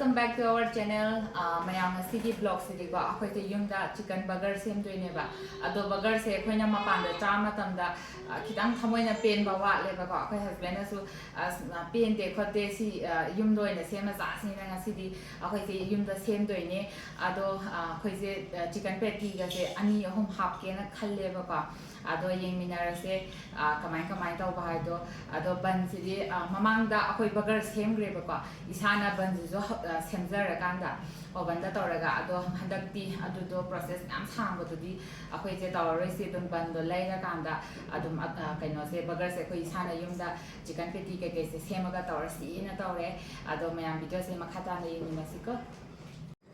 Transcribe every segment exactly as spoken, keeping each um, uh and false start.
Welcome back to our channel. ꯑꯥ, ꯃꯌꯥꯝ, ꯉꯁꯤꯒꯤ vlogꯁꯤꯗꯤꯀꯣ, ꯑꯩꯈꯣꯏꯁꯦ ꯌꯨꯝꯗ chicken burger ꯁꯦꯝꯗꯣꯏꯅꯦꯕ꯫ ꯑꯗꯣ burgerꯁꯦ ꯑꯩꯈꯣꯏꯅ ꯃꯄꯥꯟꯗ ꯆꯥꯕ ꯃꯇꯝꯗ, ꯑꯥ, ꯈꯤꯇꯪ ꯊꯃꯣꯏꯅ ꯄꯦꯟꯕ ꯋꯥꯠꯂꯦꯕꯀꯣ꯫ ꯑꯩꯈꯣꯏ husbandꯅꯁꯨ, "ꯑꯁ, ꯄꯦꯟꯗꯦ ꯈꯣꯠꯇꯦ, ꯁꯤ, ꯑꯥ, ꯌꯨꯝꯗ ꯑꯣꯏꯅ ꯁꯦꯝꯃ ꯆꯥꯁꯤꯅ" ꯉꯁꯤꯗꯤ ꯑꯩꯈꯣꯏꯁꯦ ꯌꯨꯝꯗ ꯁꯦꯝꯗꯣꯏꯅꯦ꯫ ꯑꯗꯣ, ꯑꯥ, ꯑꯩꯈꯣꯏꯁꯦ, ꯑꯥ, chicken pattyꯒꯁꯦ ꯑꯅꯤ ꯑꯍꯨꯝ ꯍꯥꯞꯀꯦꯅ ꯈꯜꯂꯦꯕꯀꯣ꯫ ꯑꯗꯣ ꯌꯦꯡꯃꯤꯟꯅꯔꯁꯦ, ꯑꯥ, ꯀꯃꯥꯏ ꯀꯃꯥꯏ ꯇꯧꯕ ꯍꯥꯏꯗꯣ꯫ ꯑꯗꯣ bunꯁꯤꯗꯤ, ꯑꯥ, ꯃꯃꯥꯡꯗ ꯑꯩꯈꯣꯏ burger ꯁꯦꯝꯈ꯭ꯔꯦꯕꯀꯣ꯫ ꯏꯁꯥꯅ bunꯁꯤꯁꯨ ꯍ-, ꯑꯥ, ꯁꯦꯝꯖꯔꯀꯥꯟꯗ ovenꯗ ꯇꯧꯔꯒ꯫ ꯑꯗꯣ ꯍꯟꯗꯛꯇꯤ ꯑꯗꯨꯗꯣ process ꯃꯌꯥꯝ ꯁꯥꯡꯕꯗꯨꯗꯤ ꯑꯩꯈꯣꯏꯁꯦ ꯇꯧꯔꯔꯣꯏꯁꯤ꯫ ꯑꯗꯨꯝ bunꯗꯣ ꯂꯩꯔꯀꯥꯟꯗ ꯑꯗꯨꯝ, ꯑ, ꯑ, ꯀꯩꯅꯣꯁꯦ, burgerꯁꯦ ꯑꯩꯈꯣꯏ ꯏꯁꯥꯅ ꯌꯨꯝꯗ chicken patty ꯀꯩꯀꯩꯁꯦ ꯁꯦꯝꯃꯒ ꯇꯧꯔꯁꯤꯅ ꯇꯧꯔꯦ꯫ ꯑꯗꯣ ꯃꯌꯥꯝ videoꯁꯦ ꯃꯈꯥ ꯇꯥꯅ ꯌꯦꯡꯃꯤꯟꯅꯁꯤꯀꯣ꯫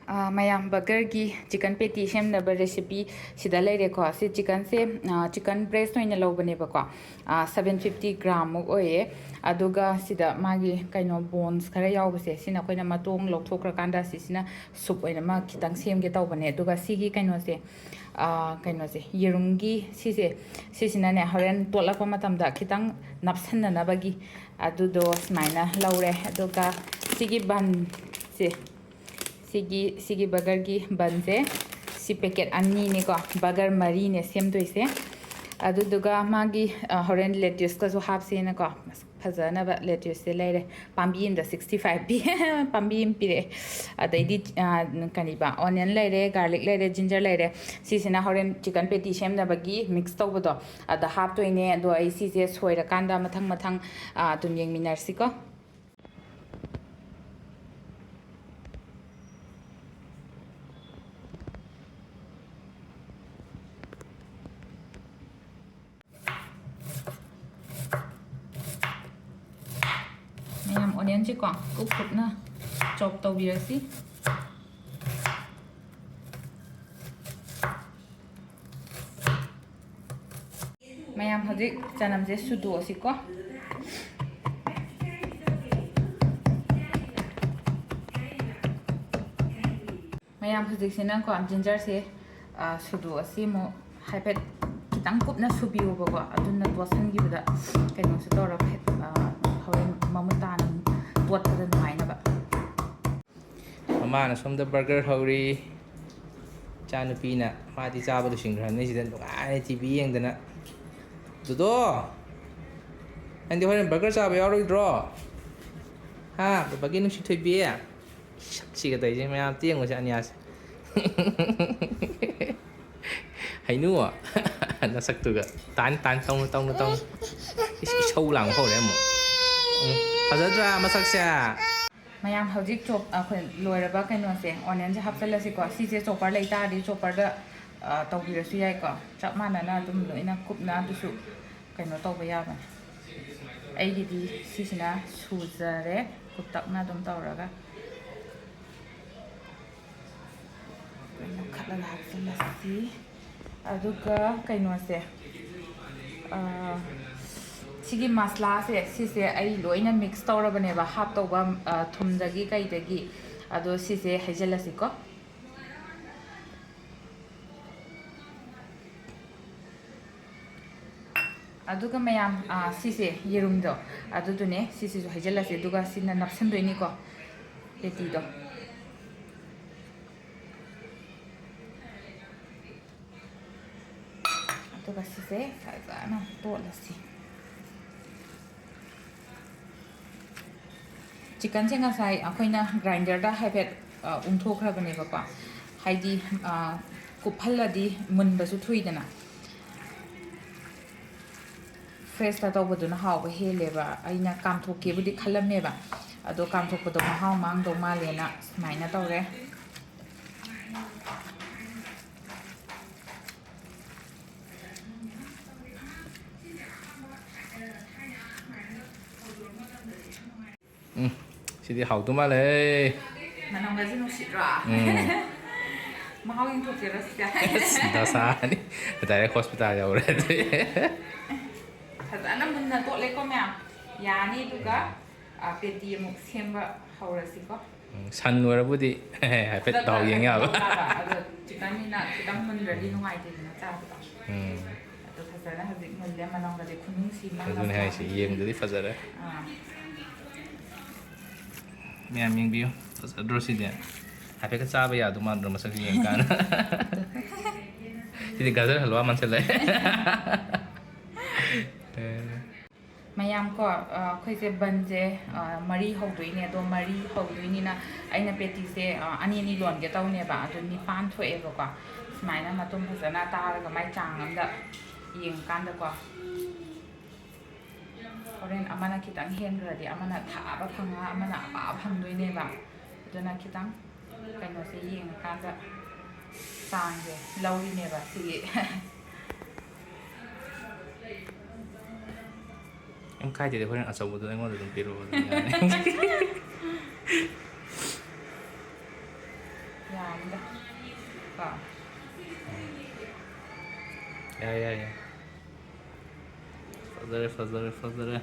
ꯑ, ꯃꯌꯥꯝ, burgerꯒꯤ chicken patty ꯁꯦꯝꯅꯕ recipe ꯁꯤꯗ ꯂꯩꯔꯦꯀꯣ꯫ ꯁꯤ chickenꯁꯦ, ꯑ, chicken breast ꯑꯣꯏꯅ ꯂꯧꯕꯅꯦꯕꯀꯣ꯫ ꯑ, seven fifty gramꯃꯨꯛ ꯑꯣꯏꯌꯦ꯫ ꯑꯗꯨꯒ ꯁꯤꯗ ꯃꯥꯒꯤ ꯀꯩꯅꯣ bones ꯈꯔ ꯌꯥꯎꯕꯁꯦ, ꯁꯤꯅ ꯑꯩꯈꯣꯏꯅ ꯃꯇꯣꯡ ꯂꯧꯊꯣꯛꯈ꯭ꯔꯀꯥꯟꯗ ꯁꯤꯁꯤꯅ soup ꯑꯣꯏꯅ ꯑꯃ ꯈꯤꯇꯪ ꯁꯦꯝꯒꯦ ꯇꯧꯕꯅꯦ꯫ ꯑꯗꯨꯒ ꯁꯤꯒꯤ ꯀꯩꯅꯣꯁꯦ, ꯑ, ꯀꯩꯅꯣꯁꯦ, ꯌꯦꯔꯨꯝꯒꯤ ꯁꯤꯁꯦ, ꯁꯤꯁꯤꯅꯅꯦ ꯍꯣꯔꯦꯟ ꯇꯣꯠꯂꯛꯄ ꯃꯇꯝꯗ ꯈꯤꯇꯪ ꯅꯞꯁꯟꯅꯅꯕꯒꯤ ꯑꯗꯨꯗꯣ ꯁꯨꯃꯥꯏꯅ ꯂꯧꯔꯦ꯫ ꯑꯗꯨꯒ ꯁꯤꯒꯤ bunꯁꯦ, ꯁꯤꯒꯤ, ꯁꯤꯒꯤ burgerꯒꯤ bunꯁꯦ, ꯁꯤ packet ꯑꯅꯤꯅꯦꯀꯣ, burger ꯃꯔꯤꯅꯦ ꯁꯦꯝꯗꯣꯏꯁꯦ꯫ ꯑꯗꯨꯗꯨꯒ ꯃꯥꯒꯤ, ꯑ, ꯍꯣꯔꯦꯟ lettuceꯀꯁꯨ ꯍꯥꯞꯁꯦꯅꯀꯣ, ꯐꯖꯅꯕ lettuceꯁꯦ ꯂꯩꯔꯦ꯫ ꯄꯥꯝꯕꯤ ꯑꯃꯗ sixty five ꯄꯤ꯫ ꯄꯥꯝꯕꯤ ꯑꯃ ꯄꯤꯔꯛꯑꯦ꯫ ꯑꯗꯩꯗꯤ, ꯑ, ꯀꯔꯤꯕ, onion ꯂꯩꯔꯦ, garlic ꯂꯩꯔꯦ, ginger ꯂꯩꯔꯦ꯫ ꯁꯤꯁꯤꯅ ꯍꯣꯔꯦꯟ chicken patty ꯁꯦꯝꯅꯕꯒꯤ mix ꯇꯧꯕꯗꯣ ꯑꯗ ꯍꯥꯞꯇꯣꯏꯅꯦ꯫ ꯑꯗꯣ ꯑꯩ ꯁꯤꯁꯦ ꯁꯣꯏꯔꯀꯥꯟꯗ ꯃꯊꯪ ꯃꯊꯪ, ꯑ, ꯑꯗꯨꯝ ꯌꯦꯡꯃꯤꯟꯅꯔꯁꯤꯀꯣ꯫ ꯃꯌꯥꯝ, onionꯁꯦꯀꯣ ꯀꯨꯞ ꯀꯨꯞꯅ chop ꯇꯧꯕꯤꯔꯁꯤ꯫ ꯃꯌꯥꯝ, ꯍꯧꯖꯤꯛ ꯆꯅꯝꯁꯦ ꯁꯨꯗꯣꯛꯑꯁꯤꯀꯣ꯫ ꯃꯌꯥꯝ, ꯍꯧꯖꯤꯛꯁꯤꯅꯀꯣ gingerꯁꯦ, ꯑ, ꯁꯨꯗꯣꯛꯑꯁꯤ ꯑꯃꯨꯛ꯫ ꯍꯥꯏꯐꯦꯠ ꯈꯤꯇꯪ ꯀꯨꯞꯅ ꯁꯨꯕꯤꯌꯣꯕꯀꯣ, ꯑꯗꯨꯅ ꯇꯣꯠꯁꯟꯈꯤꯕꯗ ꯀꯩꯅꯣꯁꯨ ꯇꯧꯔꯒ ꯍꯦꯛ, ꯑ, ꯍꯣꯔꯦꯟ ꯃꯃꯨꯠ ꯇꯥꯅ ꯑꯃꯨꯛ ꯇꯣꯠꯄꯗ ꯅꯨꯡꯉꯥꯏꯅꯕ꯫ ꯃꯥꯅ ꯁꯣꯝꯗ ꯕꯔꯒꯔ ꯍꯧꯔꯤ꯫ ꯏꯆꯥꯅꯨꯄꯤꯅ ꯃꯥꯗꯤ ꯆꯥꯕ ꯂꯣꯏꯁꯤꯟꯈ꯭ꯔꯕꯅꯤ, ꯁꯤꯗ ꯅꯨꯡꯉꯥꯏꯅ ꯇꯤ ꯚꯤ ꯌꯦꯡꯗꯅ꯫ ꯗꯨꯗꯣ, ꯅꯪꯗꯤ ꯍꯣꯔꯦꯟ ꯕꯔꯒꯔ ꯆꯥꯕ ꯌꯥꯎꯔꯣꯏꯗ꯭ꯔꯣ? ꯍꯥ, ꯕꯕꯥꯒꯤ ꯅꯨꯡꯁꯤ ꯊꯣꯏꯕꯤ? ꯁꯛꯁꯤꯒ ꯇꯧꯔꯤꯁꯦ ꯃꯌꯥꯝ ꯇꯦꯡꯉꯨꯁꯦ ꯑꯅꯤꯌꯥꯁꯦ꯫ ꯍꯩꯅꯨ, ꯅꯁꯛꯇꯨꯒ꯫ ꯇꯥꯟ, ꯇꯥꯟ, ꯇꯧꯅꯨ, ꯇꯧꯅꯨ, ꯇꯧꯅꯨ꯫ ꯏꯁ, ꯏꯁꯧ ꯂꯥꯡꯕ ꯍꯧꯔꯦ ꯑꯃꯨꯛ꯫ ꯎꯝ, ꯐꯖꯗ꯭ꯔꯥ ꯃꯁꯛꯁꯦ? ꯃꯌꯥꯝ ꯍꯧꯖꯤꯛ ꯆꯣꯞ-, ꯑꯩꯈꯣꯏ ꯂꯣꯏꯔꯕ ꯀꯩꯅꯣꯁꯦ, ꯑꯣꯅꯤꯌꯟꯁꯦ ꯍꯥꯞꯆꯤꯜꯂꯁꯤꯀꯣ꯫ ꯁꯤꯁꯦ ꯆꯣꯄꯔ ꯂꯩꯇꯥꯔꯗꯤ ꯆꯣꯄꯔꯗ, ꯑ, ꯇꯧꯕꯤꯔꯁꯨ ꯌꯥꯏꯀꯣ꯫ ꯆꯞ ꯃꯥꯟꯅꯅ ꯑꯗꯨꯝ ꯂꯣꯏꯅ ꯀꯨꯞꯅ ꯑꯗꯨꯁꯨ ꯀꯩꯅꯣ ꯇꯧꯕ ꯌꯥꯕꯅꯦ꯫ ꯑꯩꯒꯤꯗꯤ ꯁꯤꯁꯤꯅ ꯁꯨꯖꯔꯦ, ꯀꯨꯞꯇꯛꯅ ꯑꯗꯨꯝ ꯇꯧꯔꯒ꯫ ꯂꯧꯈꯠꯂꯒ ꯍꯥꯞꯆꯤꯜꯂꯁꯤ꯫ ꯑꯗꯨꯒ ꯀꯩꯅꯣꯁꯦ, ꯑ, ꯁꯤꯒꯤ ꯃꯁꯂꯥꯁꯦ, ꯁꯤꯁꯦ ꯑꯩ ꯂꯣꯏꯅ ꯃꯤꯛꯁ ꯇꯧꯔꯕꯅꯦꯕ, ꯍꯥꯞꯇꯧꯕ, ꯑ, ꯊꯨꯝꯗꯒꯤ ꯀꯩꯗꯒꯤ꯫ ꯑꯗꯣ ꯁꯤꯁꯦ ꯍꯩꯖꯤꯜꯂꯁꯤꯀꯣ꯫ ꯑꯗꯨꯒ ꯃꯌꯥꯝ, ꯑ, ꯁꯤꯁꯦ ꯌꯦꯔꯨꯝꯗꯣ, ꯑꯗꯨꯗꯨꯅꯦ, ꯁꯤꯁꯤꯁꯨ ꯍꯩꯖꯤꯜꯂꯁꯦ, ꯑꯗꯨꯒ ꯁꯤꯅ ꯅꯞꯁꯤꯟꯗꯣꯏꯅꯤꯀꯣ, ꯄꯦꯇꯤꯗꯣ꯫ ꯑꯗꯨꯒ ꯁꯤꯁꯦ ꯐꯖꯅ ꯇꯣꯠꯂꯁꯤ꯫ ꯆꯤꯛꯀꯟꯁꯦ ꯉꯁꯥꯏ ꯑꯩꯈꯣꯏꯅ ꯒ꯭ꯔꯥꯏꯟꯗꯔꯗ ꯍꯥꯏꯐꯦꯠ, ꯑ, ꯎꯪꯊꯣꯛꯈ꯭ꯔꯕꯅꯦꯕꯀꯣ꯫ ꯍꯥꯏꯗꯤ, ꯑ, ꯀꯨꯞꯍꯜꯂꯗꯤ ꯃꯨꯟꯕꯁꯨ ꯊꯨꯏꯗꯅ꯫ ꯐ꯭ꯔꯦꯁꯇ ꯇꯧꯕꯗꯨꯅ ꯍꯥꯎꯕ ꯍꯦꯜꯂꯦꯕ꯫ ꯑꯩꯅ ꯀꯥꯝꯊꯣꯛꯀꯦꯕꯨꯗꯤ ꯈꯜꯂꯝꯃꯦꯕ, ꯑꯗꯣ ꯀꯥꯝꯊꯣꯛꯄꯗꯣ ꯃꯍꯥꯎ ꯃꯥꯡꯗꯧ ꯃꯥꯜꯂꯦꯅ ꯁꯨꯃꯥꯏꯅ ꯇꯧꯔꯦ꯫ ꯎꯝ, ꯁꯤꯗꯤ ꯍꯥꯎꯗꯧ ꯃꯥꯜꯂꯦ꯫ ꯃꯅꯝꯒꯁꯦ ꯅꯨꯡꯁꯤꯗ꯭ꯔꯣ? ꯎꯝ꯫ ꯃꯍꯥꯎ ꯌꯦꯡꯊꯣꯛꯀꯦꯔꯣ ꯁꯤꯁꯦ? ꯑꯁ, ꯗꯁꯥꯅꯤ꯫ ꯗꯥꯏꯔꯦꯛ ꯍꯣꯁꯄꯤꯇꯥꯜ ꯌꯧꯔꯦ ꯑꯗꯨꯗꯤ꯫ ꯐꯖꯅ ꯃꯨꯟꯅ ꯇꯣꯠꯂꯦꯀꯣ ꯃꯌꯥꯝ꯫ ꯌꯥꯅꯤ, ꯑꯗꯨꯒ, ꯎꯝ꯫ ꯑ, ꯄꯦꯇꯤ ꯑꯃꯨꯛ ꯁꯦꯝꯕ ꯍꯧꯔꯁꯤꯀꯣ꯫ ꯎꯝ, ꯁꯟ ꯑꯣꯏꯔꯕꯨꯗꯤ ꯍꯥꯏꯐꯦꯠ ꯈꯨꯗꯛꯇ ꯗꯥꯎ ꯌꯦꯡ ꯌꯥꯕ꯫ ꯀꯩꯅꯣ ꯇꯧꯕ, ꯑꯗꯣ ꯆꯤꯛꯀꯟꯅꯤꯅ ꯈꯤꯇꯪ ꯃꯨꯟꯗ꯭ꯔꯗꯤ ꯎꯝ꯫ ꯅꯨꯡꯉꯥꯏꯇꯦꯗꯅ ꯆꯥꯕꯗ꯫ ꯎꯝ꯫ ꯑꯗꯣ ꯐꯖꯅ ꯍꯧꯖꯤꯛ ꯃꯨꯜꯂꯦ, ꯃꯅꯝꯒꯗꯤ ꯈꯨꯅꯨꯡꯁꯤ ꯑꯃ ꯑꯗꯨꯅꯦ ꯍꯥꯏꯁꯦ, ꯅꯝꯊꯣꯛꯑꯦ꯫ ꯌꯦꯡꯕꯗꯗꯤ ꯐꯖꯔꯦ꯫ ꯑꯥ꯫ ꯃꯌꯥꯝ ꯌꯦꯡꯕꯤꯌꯨ꯫ ꯐꯖꯗ꯭ꯔꯣ ꯁꯤꯗꯤ? ꯍꯥꯏꯐꯦꯠꯀ ꯆꯥꯕ ꯌꯥꯗꯧ ꯃꯥꯟꯗ꯭ꯔꯣ ꯃꯁꯛꯁꯦ ꯌꯦꯡꯀꯥꯟꯗ? ꯁꯤꯗꯤ ꯒꯖꯔ ꯍꯜꯋꯥ ꯃꯥꯟꯁꯤꯜꯂꯛꯑꯦ꯫ ꯃꯌꯥꯝ ꯀꯣ, ꯑ, ꯑꯩꯈꯣꯏꯁꯦ ꯕꯟꯁꯦ, ꯑ, ꯃꯔꯤ ꯍꯧꯗꯣꯏꯅꯦ꯫ ꯑꯗꯣ ꯃꯔꯤ ꯍꯧꯗꯣꯏꯅꯤꯅ ꯑꯩꯅ ꯄꯦꯇꯤꯁꯦ, ꯑ, ꯑꯅꯤ ꯑꯅꯤ ꯂꯣꯟꯒꯦ ꯇꯧꯅꯦꯕ꯫ ꯑꯗꯣ ꯅꯤꯄꯥꯟ ꯊꯣꯛꯑꯦꯕꯀꯣ꯫ ꯁꯨꯃꯥꯏꯅ ꯃꯇꯨꯝ ꯐꯖꯅ ꯇꯥꯔꯒ ꯃꯥꯏ ꯆꯥꯡ ꯑꯝꯗ ꯌꯦꯡꯉꯀꯥꯟꯗꯀꯣ꯫ ꯍꯣꯔꯦꯟ ꯑꯃꯅ ꯈꯤꯇꯪ ꯍꯦꯟꯈ꯭ꯔꯗꯤ ꯑꯃꯅ ꯊꯥꯕ ꯐꯪꯉ ꯑꯃꯅ ꯑꯄꯥꯕ ꯐꯪꯗꯣꯏꯅꯦꯕ꯫ ꯑꯗꯨꯅ ꯈꯤꯇꯪ ꯀꯩꯅꯣꯁꯦ ꯌꯦꯡꯉꯀꯥꯟꯗ ꯆꯥꯡꯁꯦ ꯂꯧꯔꯤꯅꯦꯕ ꯁꯤꯒꯤ꯫ ꯀꯩꯝ ꯀꯥꯏꯗꯦꯗ, ꯍꯣꯔꯦꯟ ꯑꯆꯧꯕꯗꯣ ꯑꯩꯉꯣꯟꯗ ꯑꯗꯨꯝ ꯄꯤꯔꯛꯑꯣ, ꯑꯗꯨꯝ ꯌꯥꯅꯤ꯫ ꯌꯥꯅꯤꯗ꯫ ꯀꯣ꯫ ꯌꯥꯔꯦ, ꯌꯥꯔꯦ, ꯌꯥꯔꯦ꯫ ꯐꯖꯔꯦ, ꯐꯖꯔꯦ, ꯐꯖꯔꯦ꯫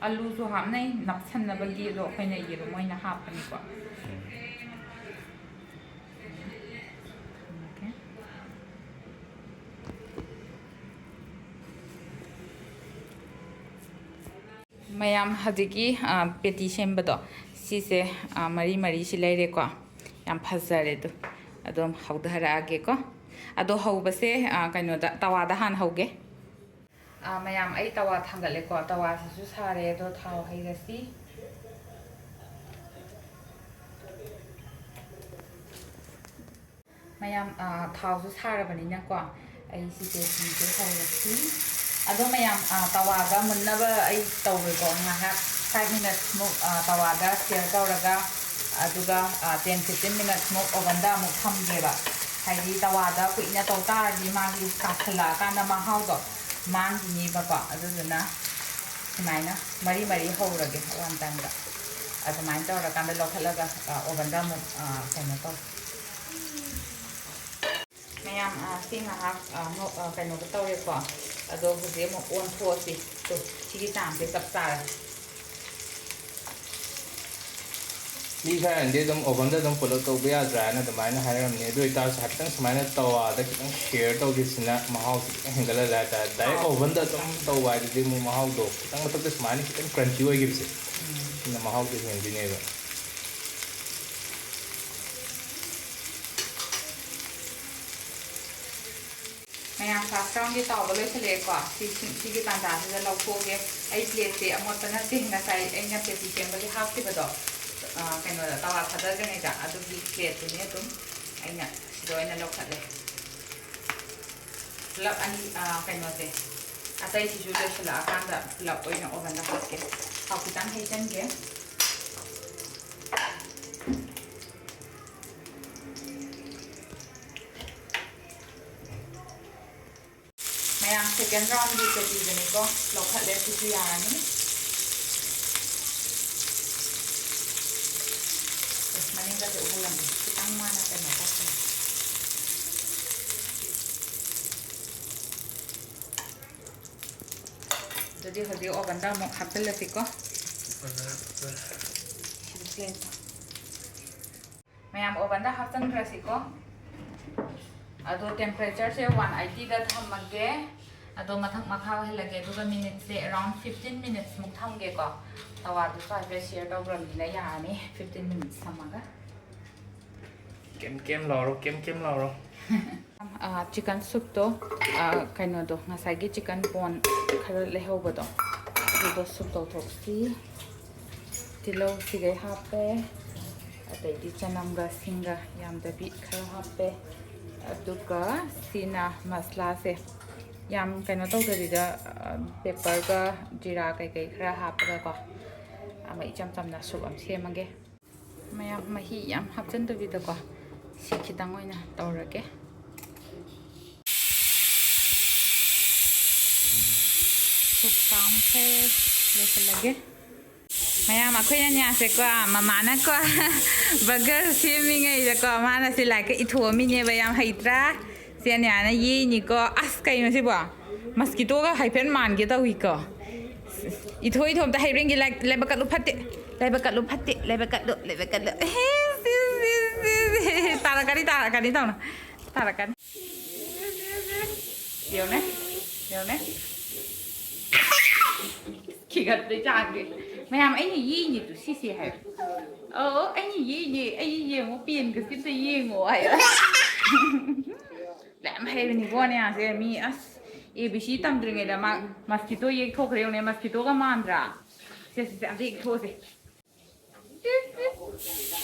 ꯑꯂꯨꯁꯨ ꯍꯥꯞꯅꯩ, ꯅꯞꯁꯟꯅꯕꯒꯤ, ꯑꯗꯣ ꯑꯩꯈꯣꯏꯅ ꯌꯦꯔꯨꯝ ꯑꯣꯏꯅ ꯍꯥꯞꯄꯅꯤꯀꯣ꯫ ꯎꯝ꯫ ꯊꯝꯃꯒꯦ꯫ ꯃꯌꯥꯝ ꯍꯧꯖꯤꯛꯀꯤ, ꯑ, ꯄꯦꯇꯤ ꯁꯦꯝꯕꯗꯣ, ꯁꯤꯁꯦ, ꯑ, ꯃꯔꯤ ꯃꯔꯤꯁꯤ ꯂꯩꯔꯦꯀꯣ꯫ ꯌꯥꯝ ꯐꯖꯔꯦ ꯑꯗꯨ꯫ ꯑꯗꯨꯝ ꯍꯧꯊꯔꯛꯑꯒꯦꯀꯣ꯫ ꯑꯗꯣ ꯍꯧꯕꯁꯦ, ꯑ, ꯀꯩꯅꯣꯗ, ꯇꯋꯥꯗ ꯍꯥꯟꯅ ꯍꯧꯒꯦ꯫ ꯑ, ꯃꯌꯥꯝ, ꯑꯩ ꯇꯋꯥ ꯊꯥꯡꯒꯠꯂꯦꯀꯣ꯫ ꯇꯋꯥꯁꯤꯁꯨ ꯁꯥꯔꯦ, ꯑꯗꯣ ꯊꯥꯎ ꯍꯩꯔꯁꯤ꯫ ꯃꯌꯥꯝ, ꯑ, ꯊꯥꯎꯁꯨ ꯁꯥꯔꯕꯅꯤꯅꯀꯣ, ꯑꯩ ꯁꯤꯁꯦ ꯐꯤꯁꯦ ꯍꯧꯔꯁꯤ꯫ ꯑꯗꯣ ꯃꯌꯥꯝ, ꯑ, ꯇꯋꯥꯗ ꯃꯨꯟꯅꯕ ꯑꯩ ꯇꯧꯔꯦꯀꯣ꯫ ꯉꯥꯏꯍꯥꯛ five minutes ꯃꯨꯛ, ꯑ, ꯇꯋꯥꯗ ꯁꯤꯌꯔ ꯇꯧꯔꯒ, ꯑꯗꯨꯒ, ꯑ, ten fifteen minutes ꯃꯨꯛ oven ꯗ ꯑꯃꯨꯛ ꯊꯝꯒꯦꯕ꯫ ꯍꯥꯏꯗꯤ ꯇꯋꯥꯗ ꯀꯨꯏꯅ ꯇꯧ ꯇꯥꯔꯗꯤ ꯃꯥꯒꯤ ꯀꯥꯁꯜꯂꯛꯑꯀꯥꯟꯗ ꯃꯍꯥꯎꯗꯣ ꯃꯥꯡꯈꯤꯅꯦꯕꯀꯣ꯫ ꯑꯗꯨꯗꯨꯅ ꯁꯨꯃꯥꯏꯅ ꯃꯔꯤ ꯃꯔꯤ ꯍꯧꯔꯒꯦ one time ꯗ꯫ ꯑꯗꯨꯃꯥꯏꯅ ꯇꯧꯔꯀꯥꯟꯗ ꯂꯧꯈꯠꯂꯒ, ꯑ, oven ꯗ ꯑꯃꯨꯛ, ꯑ, ꯀꯩꯅꯣ ꯇꯧ꯫ ꯃꯌꯥꯝ, ꯑ, ꯁꯤ ꯉꯥꯏꯍꯥꯛ, ꯑ, ꯉꯧ-, ꯑ, ꯀꯩꯅꯣꯗꯣ ꯇꯧꯔꯦꯀꯣ꯫ ꯑꯗꯣ ꯍꯧꯖꯤꯛ ꯑꯃꯨꯛ ꯑꯣꯟꯊꯣꯛꯑꯁꯤ꯫ ꯇꯨ, ꯁꯤꯒꯤ ꯆꯥꯡꯁꯦ ꯆꯞ ꯆꯥꯔꯦ꯫ ꯃꯤ ꯈꯔꯅꯗꯤ ꯑꯗꯨꯝ ꯑꯣꯚꯟꯗ ꯑꯗꯨꯝ ꯄꯨꯂꯞ ꯇꯧꯕ ꯌꯥꯗ꯭ꯔꯥ ꯍꯥꯏꯅ ꯑꯗꯨꯃꯥꯏꯅ ꯍꯥꯏꯔꯝꯃꯤ꯫ ꯑꯗꯨ ꯑꯣꯏꯇꯥꯔꯁꯨ ꯍꯥꯏꯐꯦꯠꯇꯪ ꯁꯨꯃꯥꯏꯅ ꯇꯋꯥꯗ ꯈꯤꯇꯪ ꯁꯤꯌꯔ ꯇꯧꯈꯤꯕꯁꯤꯅ ꯃꯍꯥꯎꯁꯤ ꯈꯤꯇꯪ ꯍꯦꯟꯒꯠꯍꯜꯂꯦ ꯍꯥꯏꯇꯥꯔꯦ꯫ ꯗꯥꯏꯔꯦꯛ ꯑꯣꯚꯟꯗ ꯑꯗꯨꯝ ꯇꯧꯕ ꯍꯥꯏꯗꯨꯗꯤ ꯑꯃꯨꯛ ꯃꯍꯥꯎꯗꯣ ꯈꯤꯇꯪ ꯃꯊꯛꯇ ꯁꯨꯃꯥꯏꯅ ꯈꯤꯇꯪ ꯀ꯭ꯔꯟꯆꯤ ꯑꯣꯏꯈꯤꯕꯁꯦ, ꯁꯤꯅ ꯃꯍꯥꯎꯗꯣ ꯍꯦꯟꯗꯣꯏꯅꯦꯕ꯫ ꯃꯌꯥꯝ, ꯐꯥꯔꯁ ꯔꯥꯎꯟꯒꯤ ꯇꯥꯎꯕ ꯂꯣꯏꯁꯤꯜꯂꯛꯑꯦꯀꯣ꯫ ꯁꯤ, ꯁꯤ, ꯁꯤꯒꯤ ꯇꯥꯟꯖꯥꯁꯤꯗ ꯂꯧꯊꯣꯛꯑꯒꯦ꯫ ꯑꯩ ꯄ꯭ꯂꯦꯠꯁꯦ ꯑꯃꯣꯠꯄ ꯅꯠꯇꯦ, ꯉꯁꯥꯏ ꯑꯩꯅ ꯄꯦꯇꯤ ꯁꯦꯝꯕꯒꯤ ꯍꯥꯞꯈꯤꯕꯗꯣ, ꯑ, ꯀꯩꯅꯣꯗ, ꯇꯋꯥ ꯊꯥꯗꯗ꯭ꯔꯤꯉꯩꯗ, ꯑꯗꯨꯒꯤ ꯄ꯭ꯂꯦꯠꯇꯨꯅꯦ꯫ ꯑꯗꯨꯝ ꯑꯩꯅ ꯁꯤꯗ ꯑꯣꯏꯅ ꯂꯧꯈꯠꯂꯦ꯫ ꯄꯨꯂꯞ ꯑꯅꯤ, ꯑ, ꯀꯩꯅꯣꯁꯦ, ꯑꯇꯩꯁꯤꯁꯨ ꯂꯣꯏꯁꯤꯜꯂꯛꯑꯀꯥꯟꯗ ꯄꯨꯂꯞ ꯑꯣꯏꯅ ꯑꯣꯚꯟꯗ ꯍꯥꯞꯀꯦ꯫ ꯊꯥꯎ ꯈꯤꯇꯪ ꯍꯩꯖꯤꯟꯒꯦ꯫ ꯃꯌꯥꯝ, ꯁꯦꯀꯦꯟ ꯔꯥꯎꯟꯒꯤ ꯄꯦꯇꯤꯗꯨꯅꯤꯀꯣ, ꯂꯧꯈꯠꯂꯦ꯫ ꯁꯤꯁꯨ ꯌꯥꯔꯅꯤ꯫ ꯑꯦ, ꯃꯅꯤꯡꯒꯁꯦ ꯎꯍꯜꯂꯝꯃꯦ, ꯈꯤꯇꯪ ꯃꯥꯅ ꯀꯩꯅꯣ ꯇꯧꯁꯜꯂꯦ꯫ ꯑꯗꯨꯗꯤ ꯍꯧꯖꯤꯛ ꯑꯣꯚꯟꯗ ꯑꯃꯨꯛ ꯍꯥꯞꯆꯤꯜꯂꯁꯤꯀꯣ꯫ ꯁꯤꯗ ꯄ꯭ꯂꯦꯠꯇ꯫ ꯃꯌꯥꯝ, ꯑꯣꯚꯟꯗ ꯍꯥꯞꯆꯤꯟꯈ꯭ꯔꯁꯤꯀꯣ꯫ ꯑꯗꯣ ꯇꯦꯝꯄꯔꯦꯆꯔꯁꯦ ꯋꯥꯟ ꯑꯩꯠꯇꯤꯗ ꯊꯝꯃꯒꯦ꯫ ꯑꯗꯣ ꯃꯊꯛ ꯃꯈꯥ ꯑꯣꯏꯍꯜꯂꯒꯦ, ꯑꯗꯨꯒ ꯃꯤꯅꯤꯠꯁꯦ ꯑꯦꯔꯥꯎꯟ ꯐꯤꯐꯇꯤꯟ ꯃꯤꯅꯤꯠꯁꯃꯨꯛ ꯊꯝꯒꯦꯀꯣ꯫ ꯇꯋꯥꯗꯨꯁꯨ ꯍꯥꯏꯐꯦꯠ ꯁꯤꯌꯔ ꯇꯧꯈ꯭ꯔꯕꯅꯤꯅ ꯌꯥꯔꯅꯤ ꯐꯤꯐꯇꯤꯟ ꯃꯤꯅꯤꯠꯁ ꯊꯝꯃꯒ꯫ ꯀꯦꯝ ꯀꯦꯝ ꯂꯥꯎꯔꯣ, ꯀꯦꯝ ꯀꯦꯝ ꯂꯥꯎꯔꯣ꯫ ꯑꯥ, ꯆꯤꯀꯟ ꯁꯨꯞꯇꯣ, ꯑꯥ, ꯀꯩꯅꯣꯗꯣ, ꯉꯁꯥꯏꯒꯤ ꯆꯤꯀꯟ ꯕꯣꯟ ꯈꯔ ꯂꯩꯍꯧꯕꯗꯣ, ꯑꯗꯨꯗꯣ ꯁꯨꯞ ꯇꯧꯊꯣꯛꯁꯤ꯫ ꯇꯤꯜꯍꯧ ꯁꯤꯈꯩ ꯍꯥꯞꯄꯦ, ꯑꯗꯩꯗꯤ ꯆꯅꯝꯒ ꯁꯤꯡꯒ ꯌꯥꯝꯗꯕꯤ ꯈꯔ ꯍꯥꯞꯄꯦ, ꯑꯗꯨꯒ ꯁꯤꯅ ꯃꯁꯂꯥꯁꯦ꯫ ꯌꯥꯝ ꯀꯩꯅꯣ ꯇꯧꯗꯕꯤꯗ, ꯑ, ꯄꯦꯄꯔꯒ ꯖꯤꯔꯥ ꯀꯩꯀꯩ ꯈꯔ ꯍꯥꯞꯄꯒꯀꯣ, ꯑꯃ ꯏꯆꯝ ꯆꯝꯅ ꯁꯨꯞ ꯑꯃ ꯁꯦꯝꯃꯒꯦ꯫ ꯃꯌꯥꯝ, ꯃꯍꯤ ꯌꯥꯝ ꯍꯥꯞꯆꯤꯟꯗꯕꯤꯗꯀꯣ, ꯁꯤ ꯈꯤꯇꯪ ꯑꯣꯏꯅ ꯇꯧꯔꯒꯦ꯫ ꯁꯨꯞ ꯀꯥꯝꯈ꯭ꯔꯦ, ꯂꯣꯏꯁꯤꯜꯂꯒꯦ꯫ ꯃꯌꯥꯝ, ꯑꯩꯈꯣꯏ ꯑꯅꯤꯌꯥꯁꯦꯀꯣ, ꯃꯃꯥꯅꯀꯣ, ꯕꯔꯒꯔ ꯁꯦꯝꯃꯤꯉꯩꯗꯀꯣ, ꯃꯥꯅ ꯁꯤ ꯂꯥꯏꯔꯤꯛꯀ ꯏꯊꯣꯛꯑꯝꯃꯤꯅꯦꯕ꯫ ꯌꯥꯝ ꯍꯩꯇ꯭ꯔꯥ? ꯁꯤ ꯑꯅꯤꯌꯥꯅ ꯌꯦꯛꯏꯅꯤꯀꯣ꯫ ꯑꯁ, ꯀꯩꯅꯣ ꯁꯤꯕꯣ? ꯃꯁꯀꯤꯇꯣꯒ ꯍꯥꯏꯐꯦꯠ ꯃꯥꯟꯒꯦ ꯇꯧꯏꯀꯣ꯫ ꯏꯊꯣꯛ, ꯏꯊꯣꯛ ꯑꯝꯇ ꯍꯩꯕ꯭ꯔꯦꯟꯒꯤ ꯂꯥꯏ-, ꯂꯥꯏꯕꯛ ꯀꯠꯂꯨ ꯐꯠꯇꯦ꯫ ꯂꯥꯏꯕꯛ ꯀꯠꯂꯨ ꯐꯠꯇꯦ, ꯂꯥꯏꯕꯛ ꯀꯠꯂꯨ, ꯂꯥꯏꯕꯛ ꯀꯠꯂꯨ꯫ ꯇꯥꯔꯛꯀꯅꯤ, ꯇꯥꯔꯛꯀꯅꯤ, ꯇꯧꯅ꯫ ꯇꯥꯔꯛꯀꯅꯤ꯫ ꯌꯦꯡꯉꯨꯅꯦ, ꯌꯦꯡꯉꯨꯅꯦ꯫ ꯈꯤꯒꯠꯄꯩ ꯆꯥꯡꯁꯦ꯫ ꯃꯌꯥꯝ ꯑꯩꯅ ꯌꯦꯡꯉꯤꯗꯨ ꯁꯤꯁꯦ ꯍꯥꯏꯕ꯫ ꯑꯣ, ꯑꯩꯅ ꯌꯦꯡꯉꯦ, ꯑꯩ ꯌꯦꯡꯉꯣ, ꯄꯦꯟꯒꯁꯤ ꯑꯝꯇ ꯌꯦꯡꯉꯣ ꯍꯥꯏꯕ꯫ ꯌꯥꯝ ꯍꯩꯕꯅꯤꯀꯣ ꯅꯦꯍꯥꯁꯦ꯫ ꯃꯤ ꯑꯁ ꯑꯦ ꯕꯤ ꯁꯤ ꯇꯝꯗ꯭ꯔꯤꯉꯩꯗ ꯃꯥ ꯃꯁꯀꯤꯇꯣ ꯌꯦꯛꯊꯣꯛꯈ꯭ꯔꯦ ꯌꯦꯡꯉꯨꯅꯦ꯫ ꯃꯁꯀꯤꯇꯣꯒ ꯃꯥꯟꯗ꯭ꯔꯥ? ꯁꯦ, ꯁꯦ, ꯁꯦ, ꯑꯝꯇ ꯌꯦꯛꯊꯣꯛꯑꯁꯦ꯫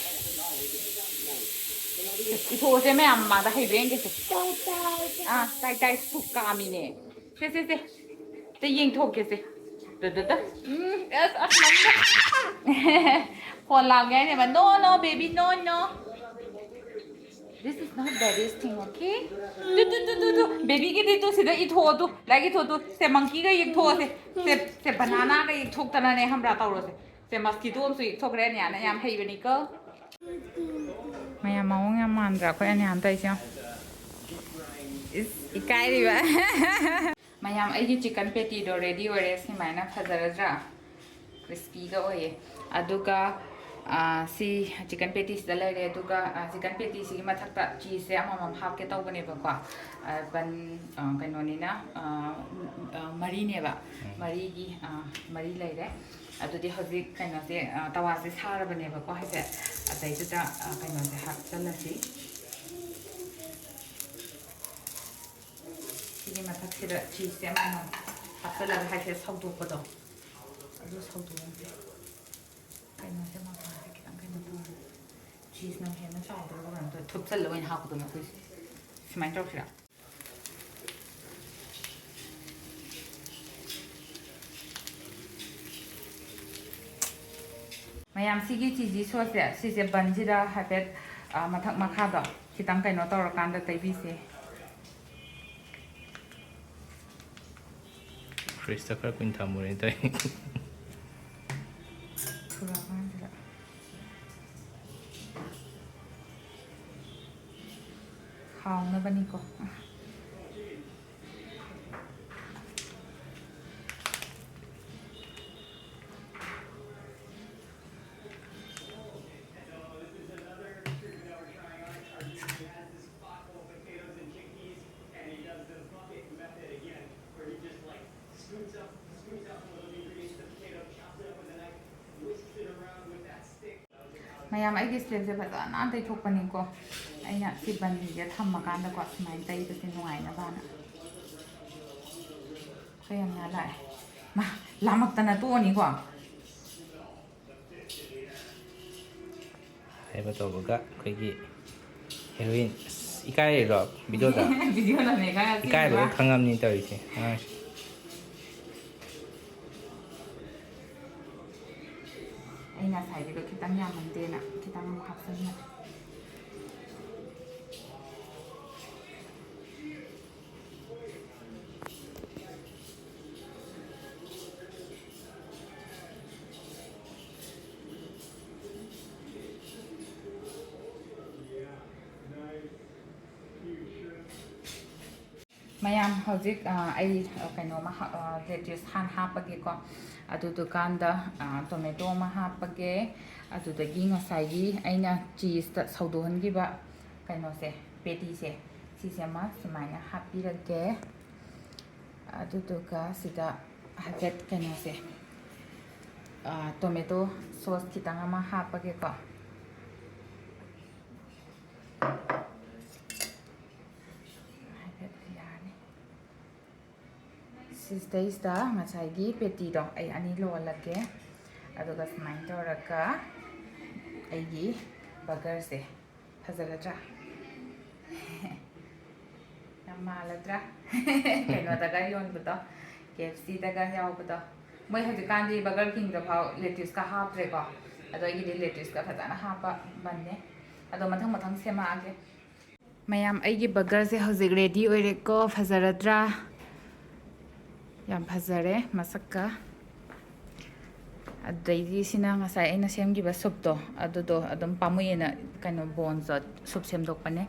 ꯏꯊꯣꯛꯑꯁꯦ ꯃꯌꯥꯝ ꯃꯃꯥꯡꯗ ꯍꯩꯕ꯭ꯔꯥ ꯌꯦꯡꯒꯦꯁꯦ꯫ ꯑꯥ, ꯇꯥꯏ, ꯇꯥꯏ, ꯁꯨꯛ ꯀꯥꯝꯃꯤꯅꯦ꯫ ꯁꯦ, ꯁꯦ, ꯁꯦ꯫ ꯑꯝꯇ ꯌꯦꯡꯊꯣꯛꯀꯦꯁꯦ꯫ ꯇ, ꯇ, ꯇ꯫ ꯎꯝ, ꯑꯁ, ꯑꯁ, ꯅꯪꯅ꯫ Phone ꯂꯥꯝꯒꯦ ꯍꯥꯏꯅꯦꯕ꯫ No, no, baby, no, no. This is not baby's thing, okay? ꯇꯨ, ꯇꯨ, ꯇꯨ, ꯇꯨ, ꯇꯨ꯫ ꯕꯦꯕꯤꯒꯤꯗꯤ ꯇꯨ ꯁꯤꯗ ꯏꯊꯣꯛꯑꯣ ꯇꯨ꯫ ꯂꯥꯏꯔꯤꯛ ꯏꯊꯣꯛꯑꯣ ꯇꯨ꯫ ꯁꯦ ꯃꯪꯀꯤꯒ ꯌꯦꯛꯊꯣꯛꯑꯁꯦ꯫ ꯁꯦ, ꯁꯦ ꯕꯅꯥꯅꯥꯒ ꯌꯦꯛꯊꯣꯛꯇꯅꯅꯦ ꯈꯪꯕ꯭ꯔꯥ ꯇꯧꯔꯁꯦ꯫ ꯁꯦ ꯃꯁꯀꯤꯇꯣ ꯑꯃꯁꯨ ꯌꯦꯛꯊꯣꯛꯈ꯭ꯔꯦ ꯑꯅꯤꯌꯥꯅ꯫ ꯌꯥꯝ ꯍꯩꯕꯅꯤꯀꯣ꯫ ꯃꯌꯥꯝ ꯃꯑꯣꯡ ꯌꯥꯝ ꯃꯥꯟꯗ꯭ꯔꯥ ꯑꯩꯈꯣꯏ ꯑꯅꯤꯌꯥꯅ ꯇꯧꯔꯤꯁꯦ ꯌꯦꯡꯉꯣ꯫ ꯏꯁ, ꯏꯀꯥꯏꯔꯤꯕ꯫ ꯃꯌꯥꯝ ꯑꯩꯒꯤ ꯆꯤꯀꯟ ꯄꯦꯇꯤꯗꯣ ꯔꯦꯗꯤ ꯑꯣꯏꯔꯦ꯫ ꯁꯨꯃꯥꯏꯅ ꯐꯖꯔꯗ꯭ꯔꯥ? ꯀ꯭ꯔꯤꯁꯄꯤꯒ ꯑꯣꯏꯌꯦ꯫ ꯑꯗꯨꯒ, ꯑ, ꯁꯤ ꯆꯤꯀꯟ ꯄꯦꯇꯤꯁꯤꯗ ꯂꯩꯔꯦ꯫ ꯑꯗꯨꯒ, ꯑ, ꯆꯤꯀꯟ ꯄꯦꯇꯤꯁꯤꯒꯤ ꯃꯊꯛꯇ ꯆꯤꯁꯁꯦ ꯑꯃꯃꯝ ꯍꯥꯞꯀꯦ ꯇꯧꯕꯅꯦꯕꯀꯣ꯫ ꯑ, ꯕꯟ, ꯑ, ꯀꯩꯅꯣꯅꯤꯅ, ꯑ, ꯑ, ꯃꯔꯤꯅꯦꯕ꯫ ꯎꯝ꯫ ꯃꯔꯤꯒꯤ, ꯑ, ꯃꯔꯤ ꯂꯩꯔꯦ꯫ ꯑꯗꯨꯗꯤ ꯍꯧꯖꯤꯛ ꯀꯩꯅꯣꯁꯦ, ꯑ, ꯇꯋꯥꯁꯦ ꯁꯥꯔꯕꯅꯦꯕꯀꯣ ꯍꯥꯏꯐꯦꯠ꯫ ꯑꯗꯩꯗꯨꯗ, ꯑ, ꯀꯩꯅꯣꯁꯦ ꯍꯥꯞꯆꯜꯂꯁꯤ꯫ ꯁꯤꯒꯤ ꯃꯊꯛꯁꯤꯗ ꯆꯤꯁꯁꯦ ꯑꯃꯃꯝ ꯍꯥꯞꯆꯜꯂꯒ ꯍꯥꯏꯐꯦꯠ ꯁꯧꯗꯣꯛꯄꯗꯣ, ꯑꯗꯨ ꯁꯧꯗꯣꯛꯑꯝꯁꯦ꯫ ꯀꯩꯅꯣꯁꯦ ꯃꯄꯥꯟꯁꯦ ꯈꯤꯇꯪ ꯀꯩꯅꯣ ꯇꯧꯔꯦ꯫ ꯆꯤꯁꯅ ꯍꯦꯟꯅ ꯆꯥꯎꯗꯧꯔꯕ ꯀꯩꯅꯣꯝ ꯇꯧꯔꯦ꯫ ꯊꯨꯞꯆꯜꯂꯒ ꯑꯣꯏꯅ ꯍꯥꯞꯄꯗꯣ ꯑꯩꯈꯣꯏꯁꯦ꯫ ꯁꯨꯃꯥꯏꯅ ꯇꯧꯔꯁꯤꯔꯥ? ꯃꯌꯥꯝ, ꯁꯤꯒꯤ ꯆꯤꯖꯤ ꯁꯣꯁꯁꯦ, ꯁꯤꯁꯦ ꯕꯟꯁꯤꯗ ꯍꯥꯏꯐꯦꯠ, ꯑ, ꯃꯊꯛ ꯃꯈꯥꯗꯣ ꯈꯤꯇꯪ ꯀꯩꯅꯣ ꯇꯧꯔꯀꯥꯟꯗ ꯇꯩꯕꯤꯁꯦ꯫ ꯐ꯭ꯔꯤꯖꯇ ꯈꯔ ꯀꯨꯏꯅ ꯊꯝꯃꯨꯔꯦ ꯇꯧꯏ꯫ ꯊꯨꯔꯀꯥꯟꯁꯤꯗ꯫ ꯍꯥꯎꯅꯕꯅꯤꯀꯣ꯫ ꯃꯌꯥꯝ, ꯑꯩꯒꯤ ꯁ꯭ꯂꯤꯞꯁꯦ ꯐꯖꯅ ꯇꯩꯊꯣꯛꯄꯅꯤꯀꯣ꯫ ꯑꯩꯅ ꯁꯤ ꯕꯟꯁꯦ ꯊꯝꯃꯀꯥꯟꯗꯀꯣ ꯁꯨꯃꯥꯏꯅ ꯇꯩꯕꯁꯦ ꯅꯨꯡꯉꯥꯏꯅꯕꯅ꯫ ꯑꯩꯈꯣꯏ ꯌꯥꯝ ꯂꯥꯛꯑꯦ꯫ ꯃꯥ, ꯂꯥꯝꯃꯛꯇꯅ ꯇꯣꯛꯑꯅꯤꯀꯣ꯫ ꯍꯥꯏꯕ ꯇꯧꯕꯒ ꯑꯩꯈꯣꯏꯒꯤ ꯍꯦꯔꯣꯏꯟ, ꯑꯁ, ꯏꯀꯥꯏꯔꯤꯔꯣ ꯚꯤꯗꯤꯑꯣꯗ? ꯚꯤꯗꯤꯑꯣ ꯅꯝꯃꯦ ꯀꯥꯏ ꯏꯀꯥꯏꯕꯒ ꯈꯪꯉꯝꯅꯤ ꯇꯧꯔꯤꯁꯦ ꯑꯉꯥꯡꯁꯦ꯫ ꯑꯩ ꯉꯁꯥꯏꯒꯤꯗꯣ ꯈꯤꯇꯪ ꯌꯥꯝꯃꯟꯗꯦꯅ ꯈꯤꯇꯪ ꯑꯃꯨꯛ ꯍꯥꯞꯆꯤꯟꯕꯅꯦ꯫ ꯃꯌꯥꯝ, ꯍꯧꯖꯤꯛ, ꯑ, ꯑꯩ, ꯑ, ꯀꯩꯅꯣꯝꯃ ꯍꯥꯞ-, ꯑ, ꯂꯦꯇ꯭ꯌꯨꯁ ꯍꯥꯟꯅ ꯍꯥꯞꯄꯒꯦꯀꯣ꯫ ꯑꯗꯨꯗꯨꯀꯥꯟꯗ, ꯑ, ꯇꯣꯃꯦꯇꯣ ꯑꯃ ꯍꯥꯞꯄꯒꯦ꯫ ꯑꯗꯨꯗꯒꯤ ꯉꯁꯥꯏꯒꯤ ꯑꯩꯅ ꯆꯤꯁꯇ ꯁꯧꯗꯣꯛꯍꯟꯈꯤꯕ ꯀꯩꯅꯣꯁꯦ, ꯄꯦꯇꯤꯁꯦ, ꯁꯤꯁꯦ ꯑꯃ ꯁꯨꯃꯥꯏꯅ ꯍꯥꯞꯄꯤꯔꯒꯦ꯫ ꯑꯗꯨꯗꯨꯒ ꯁꯤꯗ ꯍꯥꯏꯐꯦꯠ ꯀꯩꯅꯣꯁꯦ, ꯑ, ꯇꯣꯃꯦꯇꯣ ꯁꯣꯁ ꯈꯤꯇꯪ ꯑꯃ ꯍꯥꯞꯄꯒꯦꯀꯣ꯫ ꯍꯥꯏꯐꯦꯠ ꯌꯥꯔꯅꯤ꯫ ꯁꯤꯁꯤꯗꯩꯁꯤꯗ ꯉꯁꯥꯏꯒꯤ ꯄꯦꯇꯤꯗꯣ ꯑꯩ ꯑꯅꯤ ꯂꯣꯜꯂꯒꯦ꯫ ꯑꯗꯨꯒ ꯁꯨꯃꯥꯏꯅ ꯇꯧꯔꯒ ꯑꯩꯒꯤ ꯕꯔꯒꯔꯁꯦ ꯐꯖꯒꯗ꯭ꯔꯥ? ꯌꯥꯝ ꯃꯥꯜꯂꯗ꯭ꯔꯥ? ꯀꯩꯅꯣꯗꯒ ꯌꯣꯟꯕꯗꯣ, ꯀꯦ ꯑꯦꯐ ꯁꯤꯗꯒ ꯌꯥꯎꯕꯗꯣ꯫ ꯃꯣꯏ ꯍꯧꯖꯤꯛꯀꯥꯟꯗꯤ ꯕꯔꯒꯔ ꯀꯤꯡꯗ ꯐꯥꯎ ꯂꯦꯇ꯭ꯌꯨꯁꯀ ꯍꯥꯞꯇ꯭ꯔꯦꯀꯣ꯫ ꯑꯗꯣ ꯑꯩꯒꯤꯗꯤ ꯂꯦꯇ꯭ꯌꯨꯁꯀ ꯐꯖꯅ ꯍꯥꯞꯄ ꯕꯟꯅꯦ꯫ ꯑꯗꯣ ꯃꯊꯪ ꯃꯊꯪ ꯁꯦꯝꯃꯛꯑꯒꯦ꯫ ꯃꯌꯥꯝ, ꯑꯩꯒꯤ ꯕꯔꯒꯔꯁꯦ ꯍꯧꯖꯤꯛ ꯔꯦꯗꯤ ꯑꯣꯏꯔꯦꯀꯣ꯫ ꯐꯖꯔꯗ꯭ꯔꯥ? ꯌꯥꯝ ꯐꯖꯔꯦ ꯃꯁꯛꯀ꯫ ꯑꯗꯩꯗꯤ ꯁꯤꯅ ꯉꯁꯥꯏ ꯑꯩꯅ ꯁꯦꯝꯈꯤꯕ ꯁꯨꯞꯇꯣ, ꯑꯗꯨꯗꯣ ꯑꯗꯨꯝ ꯄꯥꯝꯃꯨꯏꯌꯦꯅ ꯀꯩꯅꯣ ꯕꯣꯟꯁꯇꯣ ꯁꯨꯞ ꯁꯦꯝꯗꯣꯛꯄꯅꯦ꯫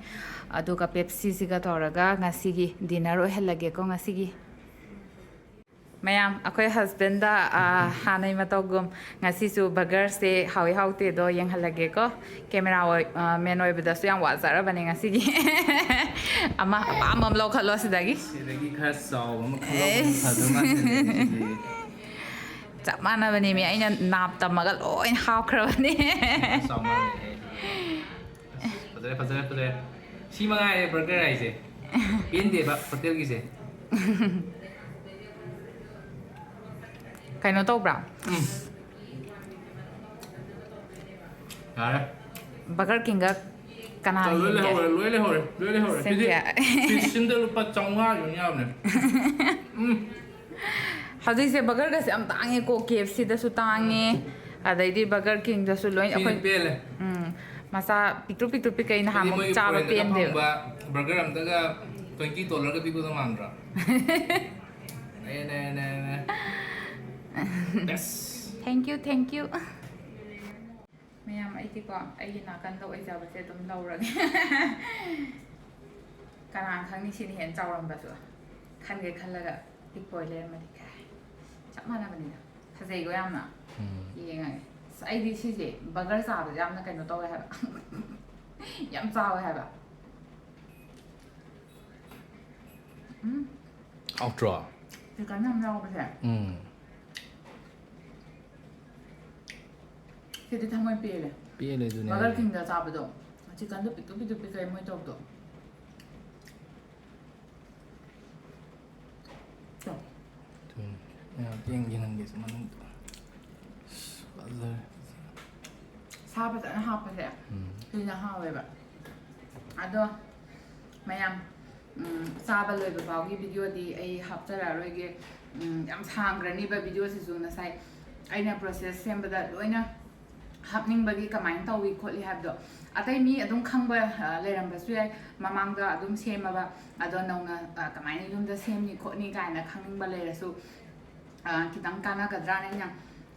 ꯑꯗꯨꯒ ꯄꯦꯞꯁꯤꯁꯤꯒ ꯇꯧꯔꯒ ꯉꯁꯤꯒꯤ ꯗꯤꯅꯔ ꯑꯣꯏꯍꯜꯂꯒꯦꯀꯣ ꯉꯁꯤꯒꯤ꯫ ꯃꯌꯥꯝ, ꯑꯩꯈꯣꯏ ꯍꯁꯕꯦꯟꯗ, ꯑ, ꯍꯥꯟꯅꯩ ꯃꯇꯧꯒꯨꯝ ꯉꯁꯤꯁꯨ ꯕꯔꯒꯔꯁꯦ ꯍꯥꯎꯏ ꯍꯥꯎꯇꯦꯗꯣ ꯌꯦꯡꯍꯜꯂꯒꯦꯀꯣ꯫ ꯀꯦꯃꯦꯔꯥ ꯑꯣꯏ-, ꯑ, ꯃꯦꯟ ꯑꯣꯏꯕꯗꯁꯨ ꯌꯥꯝ ꯋꯥꯖꯔꯕꯅꯦ ꯉꯁꯤꯒꯤ꯫ ꯑꯃ ꯑꯄꯥꯝꯕ ꯑꯃ ꯂꯧꯈꯠꯂꯣ ꯁꯤꯗꯒꯤ꯫ ꯁꯤꯗꯒꯤ ꯈꯔ ꯆꯥꯎꯕ ꯑꯃ ꯈꯜꯍꯧꯕꯅ ꯑꯦꯁ꯫ ꯐꯗꯧ ꯃꯥꯜꯂꯦ ꯉꯁꯤꯗꯤ꯫ ꯆꯞ ꯃꯥꯟꯅꯕꯅꯦꯃꯤ, ꯑꯩꯅ ꯅꯥꯞ ꯇꯝꯃꯒ ꯂꯣꯏ ꯍꯥꯞꯈ꯭ꯔꯕꯅꯦ꯫ ꯆꯥꯎꯃꯟꯕꯅꯦ ꯑꯩ꯫ ꯑꯁ, ꯐꯖꯔꯦ, ꯐꯖꯔꯦ, ꯐꯖꯔꯦ꯫ ꯁꯤ ꯃꯉꯥꯏꯔꯦ burger ꯍꯥꯏꯁꯦ꯫ ꯄꯦꯟꯗꯦꯕ ꯍꯣꯇꯦꯜꯒꯤꯁꯦ꯫ ꯀꯩꯅꯣ ꯇꯧꯕ꯭ꯔꯥ? ꯎꯝ꯫ ꯌꯥꯔꯦ꯫ Burger Kingꯒ ꯀꯅꯥ ꯂꯣꯏ ꯍꯦꯟꯒꯦ? ꯂꯩꯍꯧꯔꯦ, ꯂꯣꯏ ꯂꯩꯍꯧꯔꯦ, ꯂꯣꯏ ꯂꯩꯍꯧꯔꯦ꯫ ꯁꯤꯗꯤ ꯁꯦꯝꯒꯦ꯫ Piece ꯑꯃꯗ ꯂꯨꯄꯥ ꯆꯥꯝꯃꯉꯥ ꯌꯣꯟ ꯌꯥꯕꯅꯦ꯫ ꯎꯝ꯫ ꯍꯧꯖꯤꯛꯁꯦ burgerꯒꯁꯦ ꯌꯥꯝ ꯇꯥꯡꯉꯦꯀꯣ, KFCꯗꯁꯨ ꯇꯥꯡꯉꯦ, ꯑꯗꯩꯗꯤ Burger Kingꯗꯁꯨ ꯂꯣꯏ꯫ ꯁꯤꯗꯤ ꯑꯩꯈꯣꯏ ꯄꯦꯜꯂꯦ꯫ ꯎꯝ, ꯃꯆꯥ ꯄꯤꯛꯇ꯭ꯔꯨ ꯄꯤꯛꯇ꯭ꯔꯨ ꯄꯤꯛ ꯑꯩꯅ ꯍꯥꯏꯗꯤ ꯅꯍꯥꯟꯃꯨꯛ ꯃꯣꯏꯒꯤ ꯆꯥꯕ foreignꯗꯒ ꯄꯦꯟꯗꯦꯕ꯫ ꯐꯪꯕ burger ꯑꯝꯇꯒ twenty dollarꯒ ꯄꯤꯒꯗꯧ ꯃꯥꯟꯗ꯭ꯔꯣ? ꯅꯦ, ꯅꯦ, ꯅꯦ, ꯅꯦ꯫ Best꯫ Thank you, thank you꯫ ꯃꯌꯥꯝ, ꯑꯩꯗꯤꯀꯣ, ꯑꯩꯒꯤ ꯅꯥꯀꯟꯗ ꯑꯣꯏꯖꯕꯁꯦ ꯑꯗꯨꯝ ꯂꯧꯔꯒꯦ꯫ ꯀꯅꯥꯅ ꯈꯪꯅꯤ, ꯁꯤꯅ ꯍꯦꯟꯅ ꯆꯥꯎꯔꯝꯕꯁꯨ꯫ ꯈꯟꯒꯦ ꯈꯜꯂꯒ ꯄꯤꯛꯄ ꯑꯣꯏ ꯂꯩꯔꯝꯃꯗꯤ ꯀꯥꯏ꯫ ꯆꯞ ꯃꯥꯟꯅꯕꯅꯤꯗ꯫ ꯐꯖꯩꯀꯣ ꯌꯥꯝꯅ꯫ ꯎꯝ꯫ ꯌꯦꯡꯉꯒꯦ꯫ ꯑꯁ, ꯑꯩꯗꯤ ꯁꯤꯁꯦ burger ꯆꯥꯕꯁꯦ ꯌꯥꯝꯅ ꯀꯩꯅꯣ ꯇꯧꯋꯦ ꯍꯥꯏꯕ꯫ ꯌꯥꯝ ꯆꯥꯎꯋꯦ ꯍꯥꯏꯕ꯫ ꯎꯝ꯫ ꯍꯥꯎꯇ꯭ꯔꯣ? Chicken ꯌꯥꯝ ꯌꯥꯎꯕꯁꯦ꯫ ꯎꯝ꯫ ꯁꯤꯗꯤ ꯊꯃꯣꯏ ꯄꯦꯜꯂꯦ꯫ ꯄꯦꯜꯂꯦ ꯑꯗꯨꯅꯦ Burger ꯍꯥꯏꯁꯦ꯫ Kingꯗ ꯆꯥꯕꯗꯣ꯫ Chickenꯗꯣ ꯄꯤꯛꯇꯨ ꯄꯤꯛꯇꯨ ꯄꯤꯛꯈ꯭ꯔꯦ ꯃꯣꯏ ꯇꯧꯕꯗꯣ꯫ ꯆꯥꯎ꯫ ꯑꯗꯨꯅꯦ꯫ ꯃꯌꯥꯝ ꯌꯦꯡꯒꯦ ꯅꯪꯒꯤ ꯃꯅꯨꯡꯗ꯫ ꯑꯁ, ꯐꯖꯔꯦ꯫ ꯁꯥ ꯐꯖꯅ ꯍꯥꯞꯄꯁꯦ꯫ ꯎꯝ꯫ ꯁꯤꯅ ꯍꯥꯎꯋꯦꯕ꯫ ꯑꯗꯣ ꯃꯌꯥꯝ, ꯎꯝ, ꯆꯥꯕ ꯂꯣꯏꯕ ꯐꯥꯎꯒꯤ videoꯗꯤ ꯑꯩ ꯍꯥꯞꯆꯔꯛꯑꯔꯣꯏꯒꯦ꯫ ꯎꯝ, ꯌꯥꯝ ꯁꯥꯡꯈ꯭ꯔꯅꯤꯕ videoꯁꯤꯁꯨ꯫ ꯉꯁꯥꯏ ꯑꯩꯅ process ꯁꯦꯝꯕꯗ ꯂꯣꯏꯅ ꯍꯥꯞꯅꯤꯡꯕꯒꯤ ꯀꯃꯥꯏꯅ ꯇꯧꯏ ꯈꯣꯠꯂꯤ ꯍꯥꯏꯕꯗꯣ꯫ ꯑꯇꯩ ꯃꯤ ꯑꯗꯨꯝ ꯈꯪꯕ, ꯑ, ꯂꯩꯔꯝꯕꯁꯨ ꯌꯥꯏ, ꯃꯃꯥꯡꯗ ꯑꯗꯨꯝ ꯁꯦꯝꯃꯕ꯫ ꯑꯗꯣ ꯅꯧꯅ, ꯑ, ꯀꯃꯥꯏꯅ ꯌꯨꯝꯗ ꯁꯦꯝꯅꯤ ꯈꯣꯠꯅꯤ ꯀꯥꯏꯅ ꯈꯪꯅꯤꯡꯕ ꯂꯩꯔꯁꯨ, ꯑ, ꯈꯤꯇꯪ ꯀꯥꯟꯅꯒꯗ꯭ꯔꯥꯅ ꯑꯩꯅ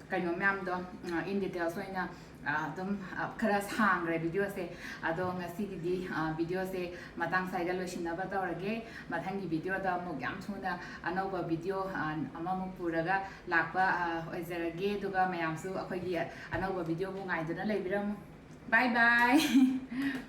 ꯀꯩꯅꯣ ꯃꯌꯥꯝꯗꯣ, ꯑ, in details ꯑꯣꯏꯅ, ꯑ, ꯑꯗꯨꯝ, ꯑ, ꯈꯔ ꯁꯥꯡꯈ꯭ꯔꯦ videoꯁꯦ꯫ ꯑꯗꯣ ꯉꯁꯤꯒꯤꯗꯤ, ꯑ, videoꯁꯦ ꯃꯇꯥꯡ ꯁ꯭ꯋꯥꯏꯗ ꯂꯣꯏꯁꯤꯟꯅꯕ ꯇꯧꯔꯒꯦ꯫ ꯃꯊꯪꯒꯤ videoꯗ ꯑꯃꯨꯛ ꯌꯥꯝ ꯊꯨꯅ ꯑꯅꯧꯕ video, ꯑ, ꯑꯃꯃꯨꯛ ꯄꯨꯔꯒ ꯂꯥꯛꯄ, ꯑ, ꯑꯣꯏꯖꯔꯒꯦ꯫ ꯑꯗꯨꯒ ꯃꯌꯥꯝꯁꯨ ꯑꯩꯈꯣꯏꯒꯤ ꯑꯅꯧꯕ videoꯕꯨ ꯉꯥꯏꯗꯨꯅ ꯂꯩꯕꯤꯔꯝꯃꯨ꯫ Bye bye꯫